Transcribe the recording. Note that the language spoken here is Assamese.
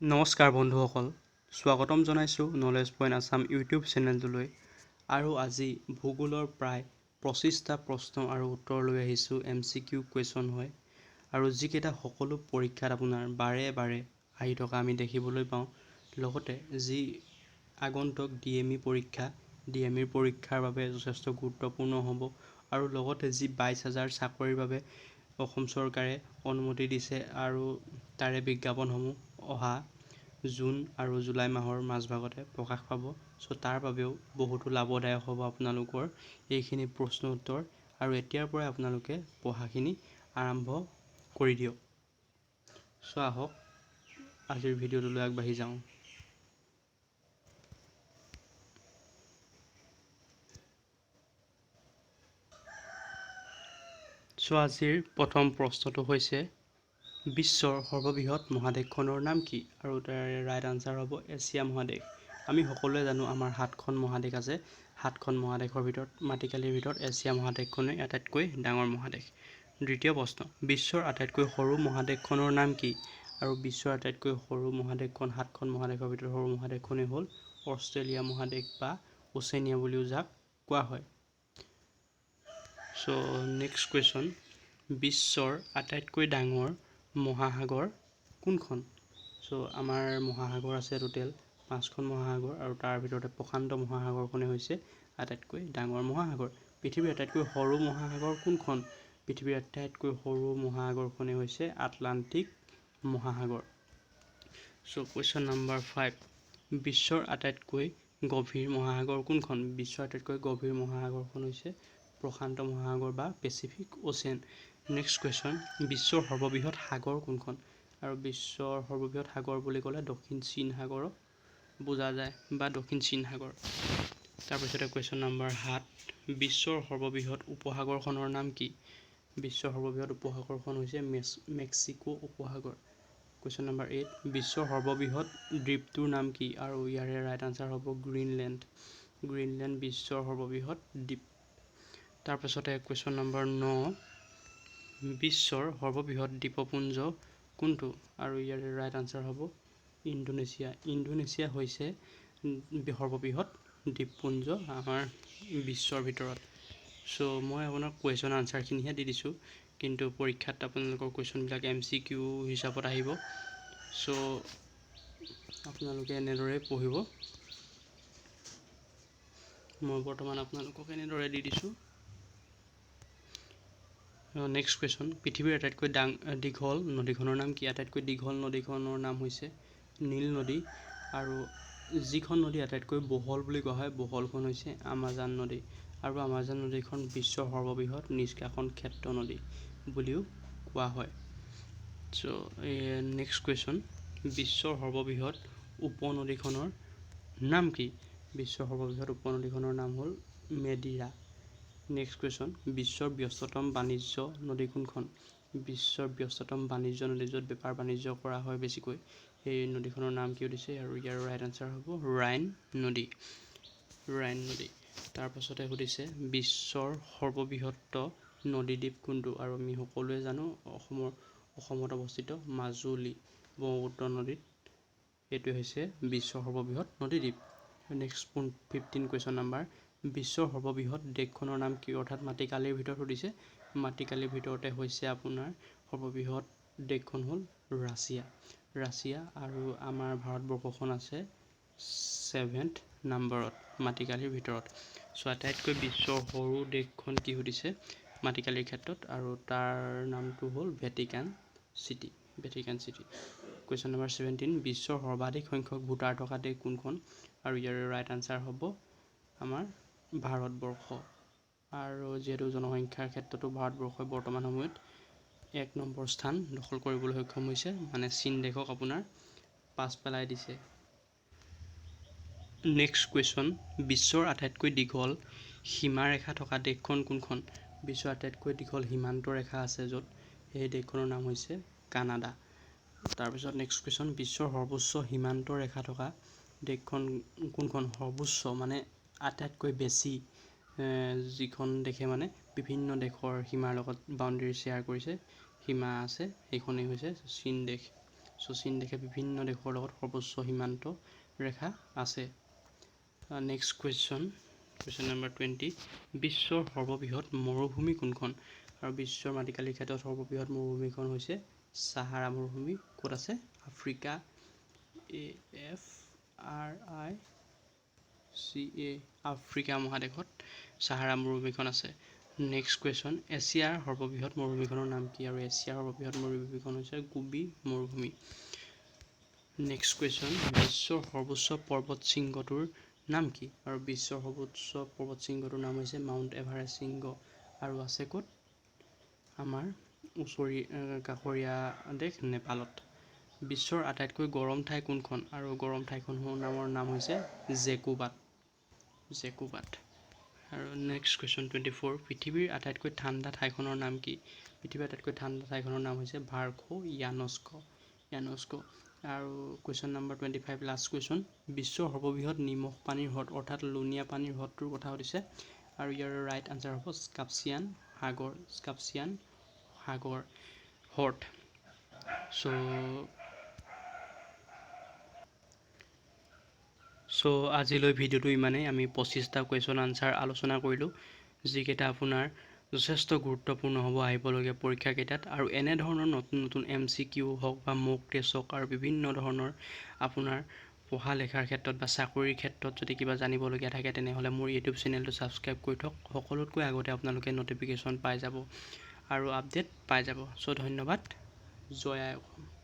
নমস্কাৰ বন্ধুসকল, স্বাগতম জনাইছোঁ নলেজ পইণ্ট আছাম ইউটিউব চেনেলটোলৈ। আৰু আজি ভূগোলৰ প্ৰায় 25টা প্ৰশ্ন আৰু উত্তৰ লৈ আহিছোঁ। এমচিকিউ কুৱেশ্যন হয় আৰু যিকেইটা সকলো পৰীক্ষাত আপোনাৰ বাৰে বাৰে আহি থকা আমি দেখিবলৈ পাওঁ। লগতে যি আগন্তুক ডিএমই পৰীক্ষা, ডিএমইৰ পৰীক্ষাৰ বাবে যথেষ্ট গুৰুত্বপূৰ্ণ হ'ব। আৰু লগতে যি 22,000 চাকৰিৰ বাবে অসম চৰকাৰে অনুমতি দিছে আৰু তাৰে বিজ্ঞাপনসমূহ অহা জুন আৰু জুলাই মাহৰ মাজভাগতে প্ৰকাশ পাব। চ' তাৰ বাবেও বহুতো লাভদায়ক হ'ব আপোনালোকৰ এইখিনি প্ৰশ্ন উত্তৰ। আৰু এতিয়াৰ পৰাই আপোনালোকে পঢ়াখিনি আৰম্ভ কৰি দিয়ক। চ' আহক, আজিৰ ভিডিঅ'টোলৈ আগবাঢ়ি যাওঁ। চ' আজিৰ প্ৰথম প্ৰশ্নটো হৈছে, বিশ্বৰ সৰ্ববৃহৎ মহাদেশখনৰ নাম কি? আৰু তাৰ ৰাইট আনচাৰ হ'ব এছিয়া মহাদেশ। আমি সকলোৱে জানো, আমাৰ সাতখন মহাদেশ আছে। সাতখন মহাদেশৰ ভিতৰত, মাটিকালিৰ ভিতৰত এছিয়া মহাদেশখনেই আটাইতকৈ ডাঙৰ মহাদেশ। দ্বিতীয় প্ৰশ্ন, বিশ্বৰ আটাইতকৈ সৰু মহাদেশখনৰ নাম কি? আৰু বিশ্বৰ আটাইতকৈ সৰু মহাদেশখন, সাতখন মহাদেশৰ ভিতৰত সৰু মহাদেশখনেই হ'ল অষ্ট্ৰেলিয়া মহাদেশ বা ওচেনিয়া বুলিও যাক কোৱা হয়। চ' নেক্সট কুৱেশ্যন, বিশ্বৰ আটাইতকৈ ডাঙৰ মহাসাগৰ কোনখন? চ' আমাৰ মহাসাগৰ আছে টোটেল পাঁচখন মহাসাগৰ আৰু তাৰ ভিতৰতে প্ৰশান্ত মহাসাগৰখনেই হৈছে আটাইতকৈ ডাঙৰ মহাসাগৰ। পৃথিৱীৰ আটাইতকৈ সৰু মহাসাগৰ কোনখন? পৃথিৱীৰ আটাইতকৈ সৰু মহাসাগৰখনেই হৈছে আটলাণ্টিক মহাসাগৰ। চ' কুৱেশ্যন নাম্বাৰ 5, বিশ্বৰ আটাইতকৈ গভীৰ মহাসাগৰ কোনখন? বিশ্বৰ আটাইতকৈ গভীৰ মহাসাগৰখন হৈছে প্ৰশান্ত মহাসাগৰ বা পেচিফিক অ'চিয়ান। নেক্সট কুৱেশ্যন, বিশ্বৰ সৰ্ববৃহৎ সাগৰ কোনখন? আৰু বিশ্বৰ সৰ্ববৃহৎ সাগৰ বুলি ক'লে দক্ষিণ চীন সাগৰক বুজা যায় বা দক্ষিণ চীন সাগৰ। তাৰপিছতে কুৱেশ্যন নাম্বাৰ 7, বিশ্বৰ সৰ্ববৃহৎ উপসাগৰখনৰ নাম কি? বিশ্বৰ সৰ্ববৃহৎ উপসাগৰখন হৈছে মেক্সিকো উপসাগৰ। কুৱেশ্যন নাম্বাৰ 8, বিশ্বৰ সৰ্ববৃহৎ দ্বীপটোৰ নাম কি? আৰু ইয়াৰে ৰাইট আনচাৰ হ'ব গ্ৰীণলেণ্ড। গ্ৰীণলেণ্ড বিশ্বৰ সৰ্ববৃহৎ দ্বীপ। তাৰপাছতে কুৱেশ্যন নাম্বাৰ 9, বিশ্বৰ সৰ্ববৃহৎ দ্বীপপুঞ্জ কোনটো? আৰু ইয়াৰে ৰাইট আনচাৰ হ'ব ইণ্ডোনেছিয়া। ইণ্ডোনেছিয়া হৈছে সৰ্ববৃহৎ দ্বীপপুঞ্জ আমাৰ বিশ্বৰ ভিতৰত। চ' মই আপোনাক কুৱেশ্যন আনচাৰখিনিহে দি দিছোঁ, কিন্তু পৰীক্ষাত আপোনালোকৰ কুৱেশ্যনবিলাক এমচিকিউ হিচাপত আহিব। চ' আপোনালোকে এনেদৰেই পঢ়িব। মই বৰ্তমান আপোনালোকক এনেদৰে দি দিছোঁ। নেক্সট কুৱেশ্যন, পৃথিৱীৰ আটাইতকৈ দীঘল নদীখনৰ নাম কি? আটাইতকৈ দীঘল নদীখনৰ নাম হৈছে নীল নদী। আৰু যিখন নদী আটাইতকৈ বহল বুলি কোৱা হয়, বহলখন হৈছে আমাজন নদী। আৰু আমাজন নদীখন বিশ্বৰ সৰ্ববৃহৎ নিষ্কাশন ক্ষেত্ৰ নদী বুলিও কোৱা হয়। চ' নেক্সট কুৱেশ্যন, বিশ্বৰ সৰ্ববৃহৎ উপনদীখনৰ নাম কি? বিশ্বৰ সৰ্ববৃহৎ উপনদীখনৰ নাম হ'ল মেডিৰা। নেক্সট কুৱেশ্যন, বিশ্বৰ ব্যস্ততম বাণিজ্য নদী কোনখন? বিশ্বৰ ব্যস্ততম বাণিজ্য নদী, য'ত বেপাৰ বাণিজ্য কৰা হয় বেছিকৈ, সেই নদীখনৰ নাম কি সুধিছে? আৰু ইয়াৰ ৰাইট আনচাৰ হ'ব ৰাইন নদী। ৰাইন নদী। তাৰপাছতে সুধিছে, বিশ্বৰ সৰ্ববৃহৎ নদীদ্বীপ কোনটো? আৰু আমি সকলোৱে জানো, অসমত অৱস্থিত মাজুলী, ব্ৰহ্মপুত্ৰ নদীত, এইটোৱে হৈছে বিশ্বৰ সৰ্ববৃহৎ নদীদ্বীপ। নেক্সট 15 কুৱেশ্যন নাম্বাৰ, বিশ্বৰ সৰ্ববৃহৎ দেশখনৰ নাম কি? অৰ্থাৎ মাটিকালিৰ ভিতৰত সুধিছে। মাটিকালিৰ ভিতৰতে হৈছে আপোনাৰ সৰ্ববৃহৎ দেশখন হ'ল ৰাছিয়া। ৰাছিয়া। আৰু আমাৰ ভাৰতবৰ্ষখন আছে ছেভেন্থ নাম্বাৰত মাটিকালিৰ ভিতৰত। চ' আটাইতকৈ বিশ্বৰ সৰু দেশখন কি সুধিছে মাটিকালিৰ ক্ষেত্ৰত, আৰু তাৰ নামটো হ'ল Vatican city. Vatican city. Question number 17, বিশ্বৰ সৰ্বাধিক সংখ্যক ভোটাৰ থকা দেশ কোনখন? আৰু ইয়াৰ ৰাইট আনচাৰ হ'ব আমাৰ ভাৰতবৰ্ষ। আৰু যিহেতু জনসংখ্যাৰ ক্ষেত্ৰতো ভাৰতবৰ্ষই বৰ্তমান সময়ত 1 নম্বৰ স্থান দখল কৰিবলৈ সক্ষম হৈছে, মানে চীন দেশক আপোনাৰ পাছ পেলাই দিছে। নেক্সট কুৱেশ্যন, বিশ্বৰ আটাইতকৈ দীঘল সীমাৰেখা থকা দেশখন কোনখন? বিশ্বৰ আটাইতকৈ দীঘল সীমান্ত ৰেখা আছে য'ত, সেই দেশখনৰ নাম হৈছে কানাডা। তাৰপিছত নেক্সট কুৱেশ্যন, বিশ্বৰ সৰ্বোচ্চ সীমান্ত ৰেখা থকা দেশখন কোনখন? সৰ্বোচ্চ মানে আটাইতকৈ বেছি, যিখন দেশে মানে বিভিন্ন দেশৰ সীমাৰ লগত বাউণ্ডেৰী শ্বেয়াৰ কৰিছে, সীমা আছে, সেইখনেই হৈছে চীন দেশ। চ' চীন দেশে বিভিন্ন দেশৰ লগত সৰ্বোচ্চ সীমান্ত ৰেখা আছে। Next question, question number 20, বিশ্বৰ সৰ্ববৃহৎ মৰুভূমি কোনখন? আৰু বিশ্বৰ মাটিকালিৰ ক্ষেত্ৰত সৰ্ববৃহৎ মৰুভূমিখন হৈছে চাহাৰা মৰুভূমি। ক'ত আছে? Africa, AFRICA, Africa মহাদেশত চাহাৰা মৰুভূমিখন আছে। নেক্সট কুৱেশ্যন, এছিয়াৰ সৰ্ববৃহৎ মৰুভূমিখনৰ নাম কি? আৰু এছিয়াৰ সৰ্ববৃহৎ মৰুভূমিখন হৈছে গোবি মৰুভূমি। নেক্সট কুৱেশ্যন, বিশ্বৰ সৰ্বোচ্চ পৰ্বত শৃংগটোৰ নাম কি? আৰু বিশ্বৰ সৰ্বোচ্চ পৰ্বত শৃংগটোৰ নাম হৈছে মাউণ্ট এভাৰেষ্ট শৃংগ। আৰু আছে ক'ত? আমাৰ ওচৰী কাষৰীয়া দেশ নেপালত। বিশ্বৰ আটাইতকৈ গৰম ঠাই কোনখন? আৰু গৰম ঠাইখনৰ নাম হৈছে জেকোবাত, জেকোবাত। আৰু নেক্সট কুৱেশ্যন 24, পৃথিৱীৰ আটাইতকৈ ঠাণ্ডা ঠাইখনৰ নাম কি? পৃথিৱীৰ আটাইতকৈ ঠাণ্ডা ঠাইখনৰ নাম হৈছে ভাৰ্খো য়ানস্ক। আৰু question number 25, last question, বিশ্বৰ সৰ্ববৃহৎ নিমখ পানীৰ হ্ৰদ অৰ্থাৎ লুণীয়া পানীৰ হ্ৰদটোৰ কথা সুধিছে। আৰু ইয়াৰ ৰাইট আনচাৰ হ'ব স্কাপচিয়ান সাগৰ, স্কাপচিয়ান সাগৰ হ্ৰদ। চ' আজিলৈ ভিডিঅ'টো ইমানেই। আমি 25টা কুৱেশ্যন আনচাৰ আলোচনা কৰিলোঁ, যিকেইটা আপোনাৰ যথেষ্ট গুৰুত্বপূৰ্ণ হ'ব আহিবলগীয়া পৰীক্ষাকেইটাত। আৰু এনেধৰণৰ নতুন নতুন MCQ হওক বা মক টেষ্ট হওক আৰু বিভিন্ন ধৰণৰ আপোনাৰ পঢ়া লেখাৰ ক্ষেত্ৰত বা চাকৰিৰ ক্ষেত্ৰত যদি কিবা জানিবলগীয়া থাকে, তেনেহ'লে মোৰ ইউটিউব চেনেলটো ছাবস্ক্ৰাইব কৰি থওক। সকলোতকৈ আগতে আপোনালোকে ন'টিফিকেশ্যন পাই যাব আৰু আপডেট পাই যাব। চ' ধন্যবাদ। জয় আই অসম।